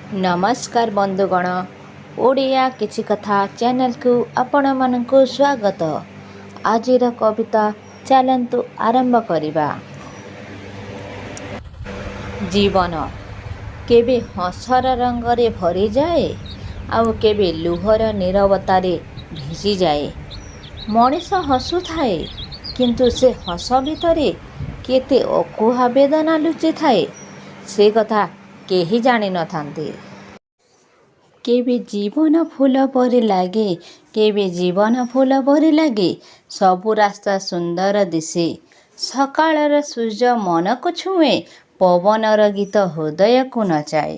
ନମସ୍କାର ବନ୍ଧୁଗଣ, ଓଡ଼ିଆ କିଛି କଥା ଚ୍ୟାନେଲକୁ ଆପଣମାନଙ୍କୁ ସ୍ୱାଗତ। ଆଜିର କବିତା ଚାଲନ୍ତୁ ଆରମ୍ଭ କରିବା। ଜୀବନ କେବେ ହସର ରଙ୍ଗରେ ଭରିଯାଏ, ଆଉ କେବେ ଲୁହର ନୀରବତାରେ ଭିଜିଯାଏ। ମଣିଷ ହସୁଥାଏ, କିନ୍ତୁ ସେ ହସ ଭିତରେ କେତେ ଅକୁହା ବେଦନା ଲୁଚିଥାଏ, ସେକଥା କେହି ଜାଣିନଥାନ୍ତି। କେବେ ଜୀବନ ଫୁଲ ପରି ଲାଗେ, କେବେ ଜୀବନ ଫୁଲ ପରି ଲାଗେ, ସବୁ ରାସ୍ତା ସୁନ୍ଦର ଦିଶେ। ସକାଳର ସୂର୍ଯ୍ୟ ମନକୁ ଛୁଏଁ, ପବନର ଗୀତ ହୃଦୟକୁ ନଚାଏ।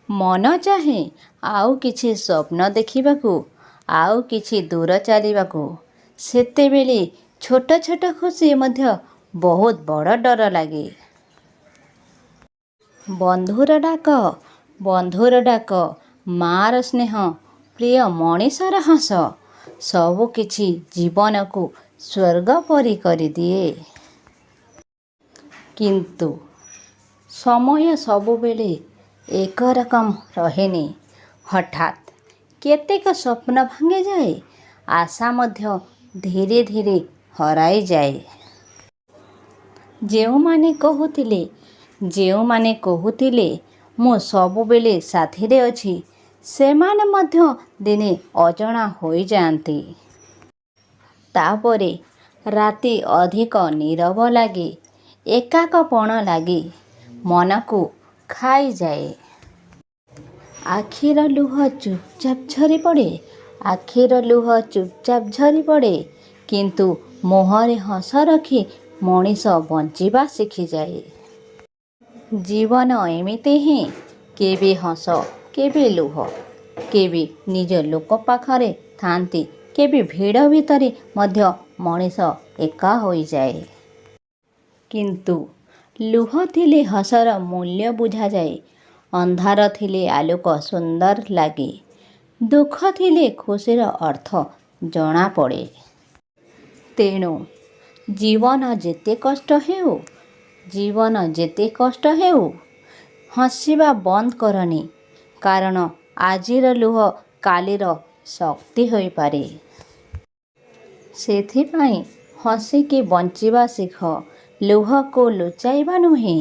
ମନ ଚାହେଁ ଆଉ କିଛି ସ୍ୱପ୍ନ ଦେଖିବାକୁ, ଆଉ କିଛି ଦୂର ଚାଲିବାକୁ। ସେତେବେଳେ ଛୋଟ ଛୋଟ ଖୁସି ମଧ୍ୟ ବହୁତ ବଡ଼ ଡର ଲାଗେ। ବନ୍ଧୁର ଡାକ, ବନ୍ଧୁର ଡାକ, ମାଆର ସ୍ନେହ, ପ୍ରିୟ ମଣିଷର ହସ, ସବୁକିଛି ଜୀବନକୁ ସ୍ୱର୍ଗ ପରି କରିଦିଏ। କିନ୍ତୁ ସମୟ ସବୁବେଳେ ଏକରକମ ରହେନି। ହଠାତ୍ କେତେକ ସ୍ୱପ୍ନ ଭାଙ୍ଗିଯାଏ, ଆଶା ମଧ୍ୟ ଧୀରେ ଧୀରେ ହରାଇଯାଏ। ଯେଉଁମାନେ କହୁଥିଲେ ମୁଁ ସବୁବେଳେ ସାଥିରେ ଅଛି, ସେମାନେ ମଧ୍ୟ ଦିନେ ଅଜଣା ହୋଇଯାଆନ୍ତି। ତା'ପରେ ରାତି ଅଧିକ ନୀରବ ଲାଗେ, ଏକାକୀପଣ ଲାଗେ, ମନକୁ ଖାଇଯାଏ। ଆଖିର ଲୁହ ଚୁପଚାପ ଝରିପଡ଼େ, ଆଖିର ଲୁହ ଚୁପଚାପ ଝରିପଡ଼େ, କିନ୍ତୁ ମୁହଁରେ ହସ ରଖି ମଣିଷ ବଞ୍ଚିବା ଶିଖିଯାଏ। ଜୀବନ ଏମିତି ହିଁ, କେବେ ହସ, କେବେ ଲୁହ। କେବେ ନିଜ ଲୋକ ପାଖରେ ଥାଆନ୍ତି, କେବେ ଭିଡ଼ ଭିତରେ ମଧ୍ୟ ମଣିଷ ଏକା ହୋଇଯାଏ। କିନ୍ତୁ ଲୁହ ଥିଲେ ହସର ମୂଲ୍ୟ ବୁଝାଯାଏ, ଅନ୍ଧାର ଥିଲେ ଆଲୋକ ସୁନ୍ଦର ଲାଗେ, ଦୁଃଖ ଥିଲେ ଖୁସିର ଅର୍ଥ ଜଣାପଡ଼େ। ତେଣୁ ଜୀବନ ଯେତେ କଷ୍ଟ ହେଉ, ଜୀବନ ଯେତେ କଷ୍ଟ ହେଉ, ହସିବା ବନ୍ଦ କରନି, କାରଣ ଆଜିର ଲୁହ କାଲିର ଶକ୍ତି ହୋଇପାରେ। ସେଥିପାଇଁ ହସିକି ବଞ୍ଚିବା ଶିଖ, ଲୁହକୁ ଲୁଚାଇବା ନୁହେଁ।